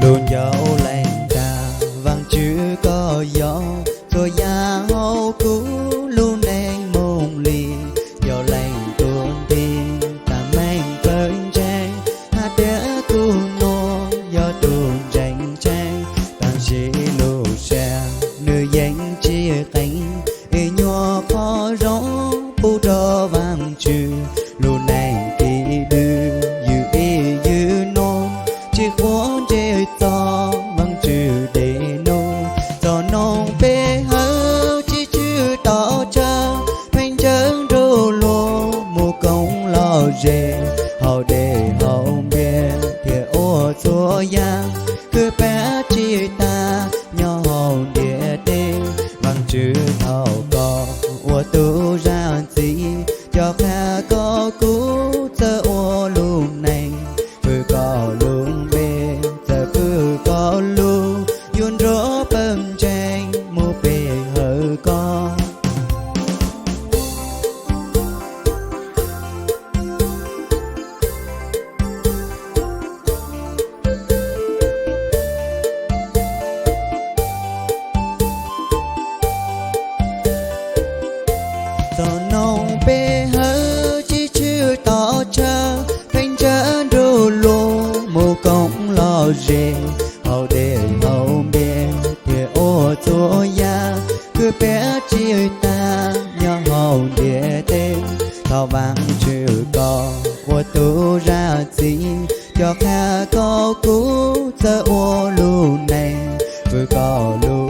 Tus ncau leej tag Vaajtswv koj yog, txhua yaam hauv kuv lub neej moog li, yog leej tuam nti taag meej kawg ntseeg, hab tias tug nuav yog tug ntseeg tseeb, tab sis lub sab nwg yeej tsi qeev. Ib nyuag qhov zoo pub rua Vaajtswv, lub neej tiv dwb ywj ib ywj nuav, tsi quav ntsej txog Vaajtswv dlej nuav. Txog noog pe hawm tsi tshwj tom chaw, pheej ntseeg nrug luag mus koom lom zem, hauv dlej hauv npiaj thiab ua txhua yaam, kws pab tsi taag nyob hauv ntiaj teb. Vaajtswv thaum koj ua tug zag txim, cov qha koj kuv txawm ua lub neej, fwm koj lub npe txawm fwm koj lug, yuav nrug pawg ntseeg mus pe hawm koj. Txog noog pe hawm tsi tshwj tom chaw, pheej ntseeg nrug luag mus koom lom zem, hauv dlej hauv npiaj thiab ua txhua yaam, kws pab tsi taag nyob hauv ntiaj teb. Thov Vaajtswv koj ua tug zag txim, cov qha koj kuv txawm ua lub neej, fwm koj lub